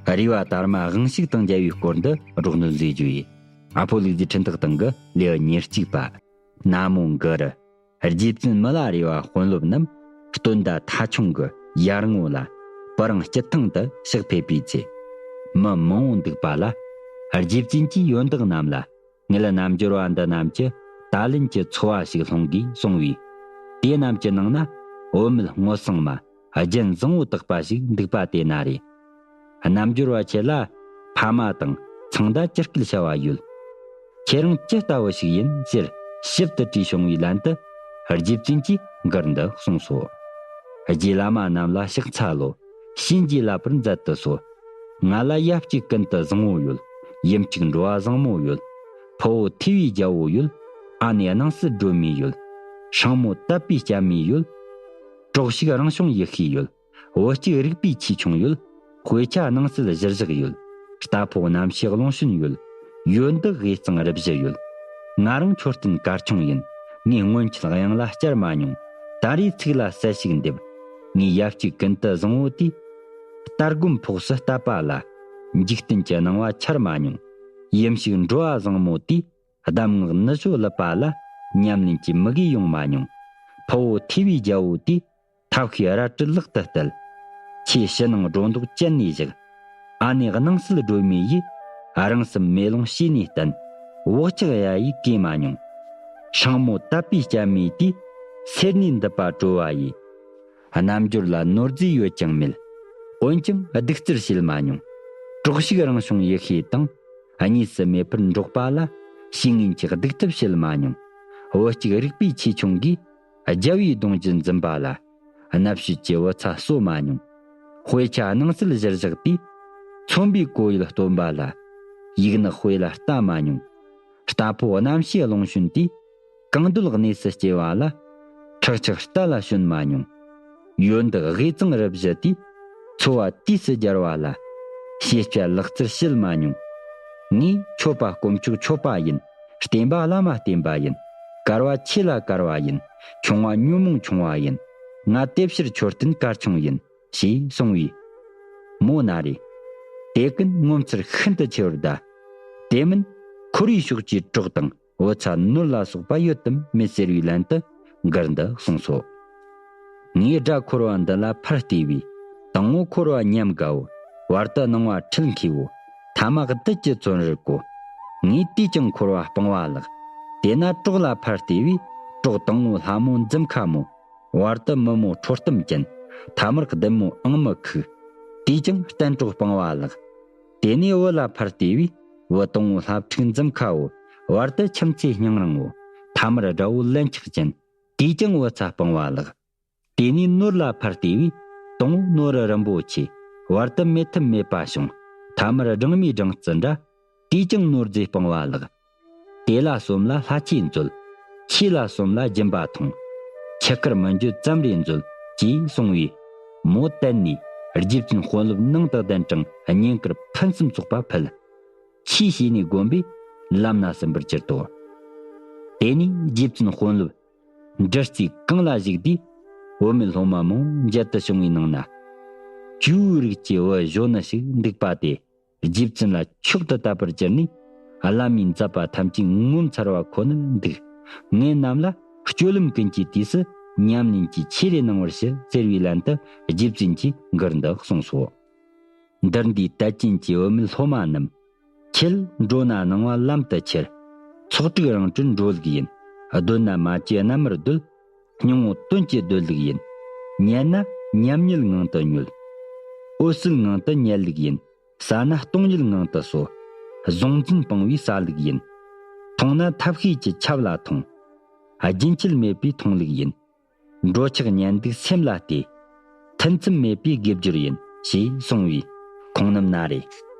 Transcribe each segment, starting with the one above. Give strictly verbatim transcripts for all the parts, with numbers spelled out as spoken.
རེ་བ་དར་མ་དབང་ཕྱུག་དང་མཇལ་བའི་སྐོར་འདི་སྒྲོག་འདོན་མཛད་རྒྱུ་ཡིན། ཨ་ཕོ་ལུག་རྫིའི་འཕྲིན་སྟེགས་སྟེང་གི་ལེའུ་ཉེར་གཅིག་པ། ན་མོ་གུ་རུ། རྗེ་བཙུན་མི་ལ་རས་པ་དཔོན་སློབ་རྣམས་སྟོན་ཟླ་ཐ་ཆུང་གི་ཡར་ངོ་ལ་སྤུ་རིང་སྐྱིད་ཐང་དུ་གཤེགས་ཕེབས་པའི་ཚེ། མི་མང་བོ་འདུག་པ་ལ། རྗེ་བཙུན་གྱིས་ཡོན་བདག་རྣམས་ལ། ངེད་རྣལ་འབྱོར་བ་འདི་རྣམས་ཀྱི་ད་ལན་གྱི་འཚོ་བ་ཞིག་སློང་དགོས་གསུངས་པས། དེ་རྣམས་ཀྱི་ནང་ན་བུད་མེད་སྔོ་བསངས་མ་རྒྱན་བཟང་བོ་དག་པ་ཞིག་འདུག་པ་དེ་ན་རེ། རྣལ་འབྱོར་བ་ཁྱེད་ལ་ཕ་མ་དང་ཚང་མདའ་ཅི་སྐད་བྱ་བ་ཡོད། ཁྱེད་རང་ཅི་ལྟ་བུ་ཞིག་ཡིན་ཟེར་ཞིབ་ཏུ་དྲིས་བྱུང་བའི་ལན་དུ། རྗེ་བཙུན་གྱིས་མགུར་འདི་གསུངས་སོ། རྗེ་བླ་མ་རྣམས་ལ་ཕྱག་འཚལ་ལོ། བྱིན་གྱིས་བརླབ་པར་མཛད་དུ་གསོལ། ང་ལ་ཡབ་གཅིག་ཀུན་ཏུ་བཟང་བོ་ཡོད། ཡུམ་གཅིག་འགྲོ་བ་བཟང་མོ་ཡོད། ཕུ་བོ་ཐོས་པའི་རྒྱལ་པོ་ཡོད། ཨ་ནེ་སྣང་སྲིད་སྒྲོལ་མའི་ཡོད། སྲིང་མོ་དད་པའི་སྤྱན་མའི་ཡོད། གྲོགས་ཤིག་རང་བྱུང་ཡེ་ཤེས་ཡོད། བུ་གཅིག་རིག་པའི་ཆོས་ཆུང་ཡོད། དཔེ་ཆ་སྣང་སྲིད་གཞིར་བཞག་ཡོད། རྟ་ཕོ་རྣམ་ཤེས་ཀློང་བྱོན་ཡོད། ཡོན་བདག་དབུས་གཙང་རུ་བཞི་ཡོད། ང་རང་མཆོད་རྟེན་གར་ཆུང་ཡིན། ངའི་སྔོན་ཆད་གཡང་ལ་བསྐྱལ་མ་མྱོང་། ད་རེས་ཚིག་ལ་གསལ་ཞིག་འདེབས། ངའི་ཡབ་གཅིག་ཀུན་ཏུ་བཟང་བོ་དེས། ལྟ་སྒོམ་ཕོགས་སུ་བསྟད་པ་ལ། འཇིག་རྟེན་གྱི་སྣང་བ་འཆར་མ་མྱོང་། ཡུམ་གཅིག་འགྲོ་བ་བཟང་མོ་དེས། གདམས་ངག་ནུ་ཞོ་ལུད་པ་ལ། ཉམས་ལེན་གྱི་མུ་གེ་ཡོང་མ་མྱོང་། ཕུ་བོ་ཐོས་པའི་རྒྱལ་པོ་དེས། ཐབས་ཤེས་རལ་གྲི་ལག་ཏུ་གཏད། ཁྱེད་ཕྱི་ནང་སྒྲོ་འདོགས་བཅད་ནས་བཞག། ཨ་ནེ་སྣང་སྲིད་སྒྲོལ་མའི་ཡིས། རང་སེམས་མེ་ལོང་བྱས་ནས་བསྟན། བག་ཆགས་གཡའ་ཡིས་གོས་མ་མྱོང་། སྲིང་མོ་དད་པའི་སྤྱན་མའི་དུས། སེར་སྣའི་མདུད་པ་བྲོ་བ་ཡིས། རྣལ་འབྱོར་ལ་ནོར་རྫས་ཡོད་ཀྱང་མེད། འོན་ཀྱང་གདུགས་ཚུལ་བྱེད་མ་མྱོང་། གྲོགས་ཤིག་རང་བྱུང་ཡེ་ཤེས་དང་། གཉིས་སུ་མེད་པར་འགྲོགས་པ་ལ། བཤེས་གཉེན་གྱི་གདུག་ཐབས་བྱེད་མ་མྱོང་། བུ་གཅིག་རིག་པའི་ཆོས་ཆུང་གིས། རྒྱལ་བའི་གདུང་རྒྱུད་འཛིན་པ་ལ། རྣ་བཤུས་ཀྱི་བུ་ཚ་གསོ་མ་མྱོང་། དཔེ་ཆ་སྣང་སྲིད་གཞིར་བཞག་དུས། ཚོམ་པའི་གོ་ཡུལ་སྟོན་པ་ལ། ཡིག་ནག་དཔེ་ལ་ལྟ་མ་མྱོང་། རྟ་ཕོ་རྣམ་ཤེས་ཀློང་བྱོན་དུས། གང་འདོད་གནས་སུ་སྐྱེ་བ་ལ། ཁྲག་ཆགས་རྟ་ལ་ཞོན་མ་མྱོང་། ཡོན་བདག་དབུས་གཙང་རུ་བཞི་དེས། འཚོ་བ་དུས་སུ་སྦྱར་བ་ལ། ཤེས་བྱ་ལག་རྩལ་བྱེད་མ་མྱོང་། ངས་མཆོད་པ་དཀོན་མཆོག་མཆོད་པ་ཡིན། བསྟེན་པ་བླ་མ་བསྟེན་པ་ཡིན། དཀར་བ་ཆོས་ལ་དཀར་བ་ཡིན། ཆུང་བ་ཉོན་མོངས་ཆུང་བ་ཡིན། ང་དེ་ཕྱིར་མཆོད་རྟེན་དཀར་ཆུང་ཡིན། ཞེས་གསུངས་པས། མོ་ན་རེ། དེ་ཀུན་ངོ་མཚར་ཤིན་ཏུ་ཆེ་བར་གདའ། དེ་མིན་འཁོར་བའི་ཕྱོགས་ཀྱི་གྲོགས་དང་བུ་ཚ་ནོར་ལ་སོགས་པ་ཡོད་དམ་མེད་ཟེར་བའི་ལན་དུ་མགུར་འདི་གསུངས་སོ། ངའི་དགྲ་འཁོར་བ་འདི་ལ་ཕར་བལྟས་པས། དང་པོ་འཁོར་བ་ཉམས་དགའ་བོ། བར་དུ་སྣང་བ་འཁྲུལ་མཁས་བོ། ཐ་མ་བདུད་ཀྱི་བཙོན་རར་གོ། ངས་དུས་ཀྱང་འཁོར་བ་སྤང་བ་ལགས། དེས་ན་གྲོགས་ལ་ཕར་བལྟས་པས། གྲོགས་དང་པོ་ལྷ་མོ་འཛུམ་ཁ་མོ། བར་དུ་མི་མོ་ཁྲོ་གཏུམ་ཅན། ཐ་མར་བདུད་མོ་ཨང་མི་ཁུག། དུས་ཀྱང་གཏན་གྲོགས་སྤང་བ་ལགས། དེ་ནས་བུ་ལ་ཕར་བལྟས་པས། བུ་དང་པོ་ལྷ་ཕྲུག་འཛུམ་ཁ་བོ། བར་དུ་ཁྱིམ་མཚེས་སྙིང་རིང་བོ། ཐ་མར་དགྲ་བོ་ལན་ཆགས་ཅན། དུས་ཀྱང་བུ་ཚ་སྤང་བ་ལགས། དེ་ནས་ནོར་ལ་ཕར་བལྟས་པས། དང་པོ་ནོར་རིན་པོ་ཆེ། བར་དུ་མེད་ཐབས་མེད་པ་བྱུང་། ཐ་མར་སྦྲང་མའི་སྦྲང་རྩི་འདྲ། དུས་ཀྱང་ནོར་རྫས་སྤང་བ་ལགས། དེ་ལ་སོམས་ལ་ལྷ་ཆོས་མཛོད། ཆོས་ལ་སོམས་ལ་སྦྱིན་པ་ཐོང་། ཆུ་དཀར་མི་འགྱུར་ཙམ་རེ་མཛོད། ཅེས་གསུངས་པས། མོ་བསྟན་ནས་རྗེ་བཙུན་དཔོན་སློབ་ནང་དུ་གདན་དྲངས་བསྙེན་བཀུར་ཕུན་སུམ་ཚོགས་པ་ཕུལ། ཆོས་བྱས་ནས་བསྒོམས་པས་ལམ་སྣ་ཟིན་པར་གྱུར་ཏོ། དེ་ནས་རྗེ་བཙུན་དཔོན་སློབ་འབྲི་རྩེ་གངས་ལ་བཞུགས་དུས། བུད་མེད་སློབ་མ་མང་མཇལ་དུ་བྱུང་བའི་ནང་ན། ཇོ་བོའི་རིགས་ཀྱི་བུ་གཞོན་ནུ་ཞིག་འདུག་པ་དེ། རྗེ་བཙུན་ལ་མཆོག་ཏུ་དད་པར་གྱུར་ནས། བླ་མའི་མཛད་པ་ཐམས་ཅད་ངོ་མཚར་བ་ཁོ་ནར་འདུག། ངེད་རྣམས་ལ་སྤྱོད་ལམ་ཀུན་གྱི་དུས་སུ་ཉམས་ལེན་གྱི་ཆོས་རེ་གནང་བར་ཞུ་ཟེར་བའི་ལན་དུ་རྗེ་བཙུན་གྱིས་མགུར་འདི་གསུངས་སོ། འདིར་འདུས་དད་ཅན་གྱི་བུད་མེད་སློབ་མ་རྣམས། ཁྱེད་འགྲོ་ན་སྣང་བ་ལམ་དུ་ཁྱེར། ཚོགས་དྲུག་རང་གྲོལ་འགྲོ་ལུགས་ཡིན། སྡོད་ན་མ་བཅོས་རྣལ་མར་སྡོད། སྙིང་པོ་དོན་གྱི་སྡོད་ལུགས་ཡིན། ཉལ་ན་ཉམས་མྱོང་ངང་དུ་ཉལ། འོད་གསལ་ངང་དུ་ཉལ་ལུགས་ཡིན། ཟ་ན་སྟོང་ཉིད་ངང་དུ་ཟོ། གཟུང་འཛིན་སྤངས་པའི་ཟ་ལུགས་ཡིན། འཐུང་ན་ཐབས་ཤེས་ཀྱི་ཆབ་ལ་འཐུང་། རྒྱུན་ཆད་མེད་པའི་འཐུང་ལུགས་ཡིན། འགྲོ་འཆག་ཉལ་འདུག་སེམས་ལ་ལྟོས། ཐུན་མཚམས་མེད་པའི་དགེ་སྦྱོར་ཡིན། ཞེས་གསུངས་པས། ཁོང་རྣམས་ན་རེ།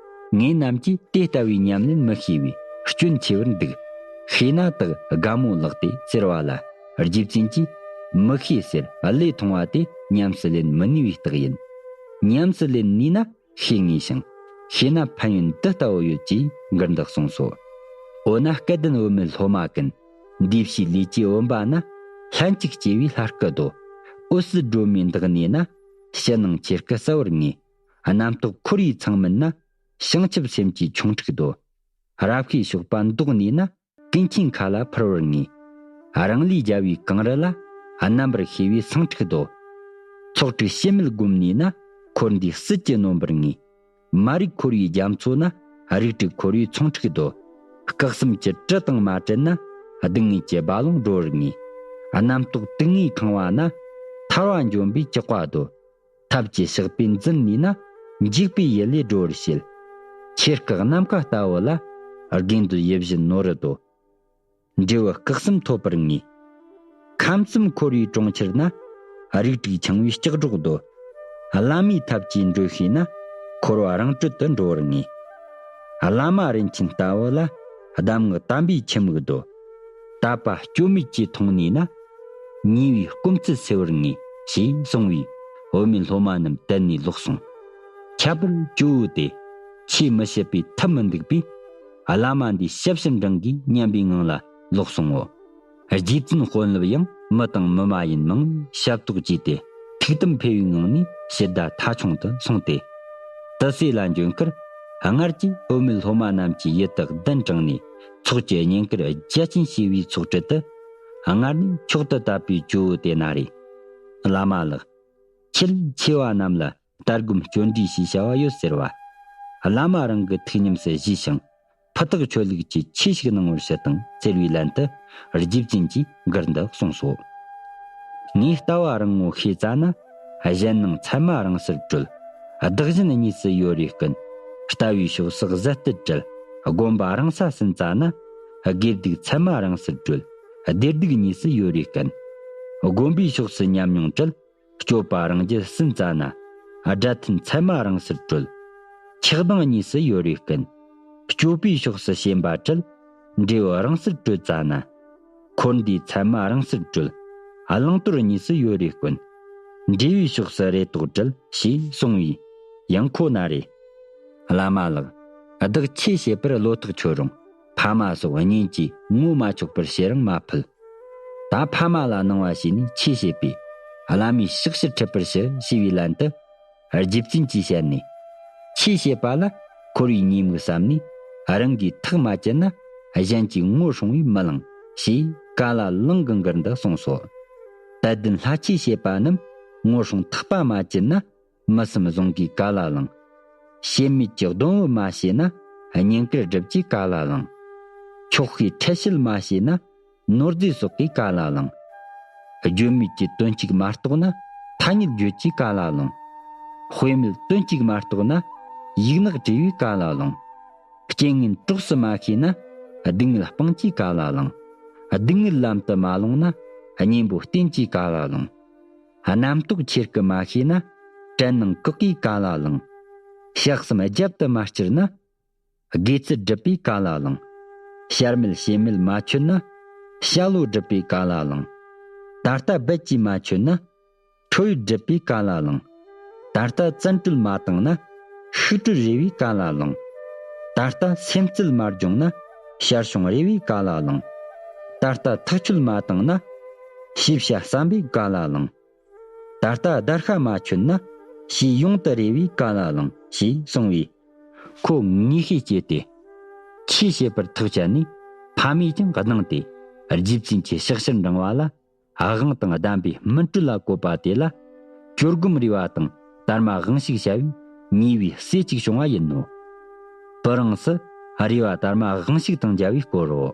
ངེད་རྣམས་ཀྱིས་དེ་ལྟ་བུའི་ཉམས་ལེན་མི་ཤེས་པས་སྐྱོན་ཆེ་བར་འདུག། ཤེས་ན་དག་དགའ་མོ་ལགས་ཏེ་ཟེར་བ་ལ། རྗེ་བཙུན་གྱིས་མི་ཤེས་ཟེར་བློས་ཐོངས་པ་དེ་ཉམས་སུ་ལེན་མི་ནུས་པའི་རྟགས་ཡིན། ཉམས་སུ་ལེན་ནུས་ན་ཤེས་ངེས་ཤིང་། ཤེས་ན་ཕན་ཡོན་འདི་ལྟ་བུ་ཡོད་ཅེས་མགུར་འདི་གསུངས་སོ། འོ་ན་སྐལ་ལྡན་བུད་མེད་སློབ་མ་ཀུན། འདས་ཕྱིའི་ལས་ཀྱིས་བུམ་པ་ན། ལྷན་ཅིག་སྐྱེས་པའི་ལྷ་སྐུ་རྡོ། འོད་གསལ་སྒྲོན་མེའི་འདག་ནས་ན། ཕྱི་ནང་ཆོས་སྐུ་གསལ་བར་ངེས། རྣམ་རྟོག་འཁོར་བའི་ཚང་མིན་ན། བྱང་ཆུབ་སེམས་ཀྱི་ཆུང་འཁྲིགས་རྡོ། རབ་ཤེས་གཤོག་པ་མདོག་ནས་ན། ཀུན་མཁྱེན་མཁའ་ལ་འཕུར་བར་ངེས། རང་ལུས་རྒྱལ་བའི་གངས་རི་ལ། རྣམ་པར་ཤེས་པའི་སེང་ཁྲིག་རྡོ། ཚོགས་དྲུག་ཞི་མེད་སྒོམ་ནས་ན། འཁོར་འདས་ཟིལ་གྱིས་གནོན་པར་ངེས། མ་རིག་འཁོར་བའི་རྒྱ་མཚོ་ན། རིགས་དྲུག་འཁོར་བའི་ཚོང་ཁྲིག་རྡོ། སྐུ་གསུམ་གྱི་དྲི་དང་མ་བྲལ་ན། སྡུག་བསྔལ་གྱི་རྦ་ཀློང་སྒྲོལ་བར་ངེས། རྣམ་རྟོག་དུག་ལྔའི་ཁང་བ་ན། ཐར་བ་འཇོམས་པའི་ལྕགས་པ་རྡོ། ཐབས་ཀྱི་ཕྱག་པས་འཛིན་ནུས་ན། འཇིགས་པའི་ཡུལ་ལས་སྒྲོལ་བར་བྱེད། ཆོས་སྐུ་ནམ་མཁའ་ལྟ་བུ་ལ། དགེ་འདུན་ཡིད་བཞིན་ནོར་བུ་རྡོ། འབྲས་བུ་སྐུ་གསུམ་ཐོབ་པར་ངེས། ཁམས་གསུམ་འཁོར་བའི་གྲོང་ཁྱེར་ན། རིགས་དྲུག་འཆིང་བའི་ལྕགས་སྒྲོག་རྡོ། བླ་མའི་ཐབས་ཀྱིས་འགྲོལ་ཤེས་ན། འཁོར་བ་རང་གྲོལ་དུ་འགྲོ་བར་ངེས། བླ་མ་རིན་ཆེན་ལྟ་བུ་ལ། གདམས་ངག་དམ་པའི་ཁྱིམ་མིག་རྡོ། དད་པ་སྐྱོ་མེད་ཀྱིས་མཐོང་ནུས་ན། ཉེས་པའི་སྐོམ་ཚུལ་སེལ་བར་ངེས། ཞེས་གསུངས་པས། བུད་མེད་སློབ་མ་རྣམས་དད་ནས་ལོག་སོང་། ཁྱད་པར་ཇོ་བོ་དེ། ཆོས་མི་བཤད་པས་ཐབས་མི་འདུག་པས། བླ་མ་འདིའི་ཞབས་ཕྱིར་འབྲང་དགོས་སྙམ་པའི་ངང་ལ་ལོག་སོང་ངོ་། རྗེ་བཙུན་དཔོན་སློབ་ཡང་མི་དང་མི་མ་ཡིན་མང་ཞབས་ཏོག་བགྱིས་ཏེ། ཐུགས་དམ་འཕེལ་བའི་ངང་ནས་ཕྱིར་ཟླ་ཐ་ཆུང་དུ་སོང་སྟེ། ཏི་སེ་ལ་འབྱོན་ཁར། སྔར་གྱི་བུད་མེད་སློབ་མ་རྣམས་ཀྱི་ཡུལ་དུ་གདན་དྲངས་ནས། ཚོགས་ཀྱི་བསྙེན་བཀུར་རྒྱ་ཆེན་བྱས་པའི་ཚོགས་གྲལ་དུ། སྔར་ནས་མཆོག་ཏུ་དད་པའི་ཇོ་བོ་དེ་ན་རེ། བླ་མ་ལགས། ཁྱེད་ཆེ་བ་རྣམས་ལ་ལྟ་སྒོམ་སྤྱོད་འབྲས་ཞེས་བྱ་བ་ཡོད་ཟེར་བ། བླ་མ་རང་གི་ཐུགས་ཉམས་སུ་བཞེས་ཤིང་། ཕུ་ཐག་ཆོད་ལུགས་ཀྱི་ཆོས་ཤིག་གནང་བར་ཞུ་དང་ཟེར་བའི་ལན་དུ། རྗེ་བཙུན་གྱིས་མགུར་འདི་གསུངས་སོ། ངས་ལྟ་བ་རང་ངོ་ཤེས་ཙ་ན། གཞན་སྣང་མཚན་མ་རང་སར་གྲོལ། བདག་གཞན་གཉིས་སུ་ཡོད་རེ་ཀུན། ལྟ་བའི་ཕྱོགས་སུ་གཟའ་གཏད་བྲལ། སྒོམ་པ་རང་ས་ཟིན་ཙ་ན། དགེ་སྡིག་མཚན་མ་རང་སར་གྲོལ། བདེ་སྡུག་གཉིས་སུ་ཡོད་རེ་ཀུན། སྒོམ་པའི་ཕྱོགས་སུ་ཉམས་མྱོང་བྲལ། སྤྱོད་པ་རང་རྒྱལ་ཟིན་ཙ་ན། དགྲ་ཐུན་མཚན་མ་རང་སར་གྲོལ། ཆགས་སྡང་གཉིས་སུ་ཡོད་རེ་ཀུན། སྤྱོད་པའི་ཕྱོགས་སུ་ཞེན་པ་བྲལ། འབྲས་བུ་རང་སར་གྲོལ་ཙ་ན། འཁོར་འདས་མཚན་མ་རང་སར་གྲོལ། བླང་དོར་གཉིས་སུ་ཡོད་རེ་ཀུན། འབྲས་བུའི་ཕྱོགས་སུ་རེ་དོགས་བྲལ། ཞེས་གསུངས་པས། ཡང་ཁོ་ན་རེ། བླ་མ་ལགས། བདག་ཆོས་བྱེད་པར་བློ་ཐག་ཆོད་རུང་། ཕ་མ་སོགས་གཉེན་གྱིས་ངོ་མ་ཆོག་པར་བྱེད་རིང་མ་ཕུལ། ད་ཕ་མ་ལ་གནང་བ་བྱས་ནས་ཆོས་བྱེད་པས། བླ་མའི་ཕྱག་ཕྱིར་ཁྲིད་པར་ཞུ། ཞེས་པའི་ལན་དུ། རྗེ་བཙུན་གྱིས་བཤད་ནས། ཆོས་བྱེད་པ་ལ་འཁོར་བའི་ཉེས་དམིགས་བསམ་ནས། རང་གིས་ཐག་མ་བཅད་ན། གཞན་གྱིས་ངོ་སྲུང་བས་མི་ལང་། ཞེས་ཀ་ལ་ལང་གི་མགུར་འདི་གསུངས་སོ། དད་ལྡན་ལྷ་ཆོས་བྱེད་པ་རྣམས། ངོ་སྲུང་ཐག་པ་མ་བཅད་ན། མི་སེམས་བཟང་གིས་ཀ་ལ་ལང་། ཤེས་མེད་ཀྱི་སྡོམ་བུ་མ་བྱས་ན། བསྙེན་བཀུར་སྒྲུབ་ཀྱིས་ཀ་ལ་ལང་། ཆོག་ཤེས་ཁྲེལ་བཤད་མ་བྱས་ན། ནོར་རྫས་སོགས་ཀྱིས་ཀ་ལ་ལང་། བརྗོད་མེད་ཀྱི་དོན་གཅིག་མ་རྟོགས་ན། ཐ་སྙད་བརྗོད་ཀྱིས་ཀ་ལ་ལང་། དཔེ་མེད་དོན་གཅིག་མ་རྟོགས་ན། ཡིག་ནག་བྲིས་པས་ཀ་ལ་ལང་། རྐྱེན་ངན་གྲོགས་སུ་མ་ཤེས་ན། སྡུག་བསྔལ་སྤང་གྱིས་ཀ་ལ་ལང་། སྡུག་བསྔལ་ལམ་དུ་མ་ལྷུང་ན། གཉེན་པོ་བསྟེན་གྱིས་ཀ་ལ་ལང་། རྣམ་རྟོག་ཆེར་སྐུལ་མ་ཤེས་ན། དྲན་སྣང་བཀག་གིས་ཀ་ལ་ལང་། བྱ་གསུམ་རྒྱབ་ཏུ་མ་བསྐྱུར་ན། དགེ་ཚུལ་སྒྲུབ་པས་ཀ་ལ་ལང་། བྱར་མེད་བྱེད་མེད་མ་ཆོད་ན། བྱ་བློ་སྒྲུབ་པས་ཀ་ལ་ལང་། ད་ལྟ་རྦད་ཀྱིས་མ་ཆོད་ན། ཁྲོ་ཡུལ་སྒྲུབ་པས་ཀ་ལ་ལང་། ད་ལྟ་བཙན་གྲོལ་མ་བཏང་ན། ཤུགས་སྒྲོལ་རེ་བས་ཀ་ལ་ལང་། ད་ལྟ་སེམས་རྩལ་མ་སྦྱོང་ན། བྱར་བྱུང་རེ་བས་ཀ་ལ་ལང་། ད་ལྟ་ཐག་ཆོད་མ་བཏང་ན། ཤེས་བྱ་བསམ་པས་ཀ་ལ་ལང་། ད་ལྟ་བརྡར་ཤ་མ་ཆོད་ན། ཞེས་ཡོང་དུ་རེ་བས་ཀ་ལ་ལང་། ཞེས་གསུངས་པས། ཁོ་ངེས་ཤེས་སྐྱེས་ཏེ། ཆོས་བྱེད་པར་ཐག་བཅད་ནས། ཕ་མས་ཀྱང་གདེང་སྟེ། རྗེ་བཙུན་གྱི་ཕྱག་ཕྱིར་འབྲང་བ་ལ། དབང་དང་གདམས་པའི་སྨིན་གྲོལ་ལ་བཀོད་པ་དེ་ལ། གྱོར་སྒོམ་རེ་བ་དང་དར་མ་དབང་ཕྱུག་བྱ་བའི་ཉེ་བའི་སྲས་གཅིག་བྱུང་བ་ཡིན་ནོ། བུ་རངས་སུ་རེ་བ་དར་མ་དབང་ཕྱུག་དང་མཇལ་བའི་སྐོར་རོ།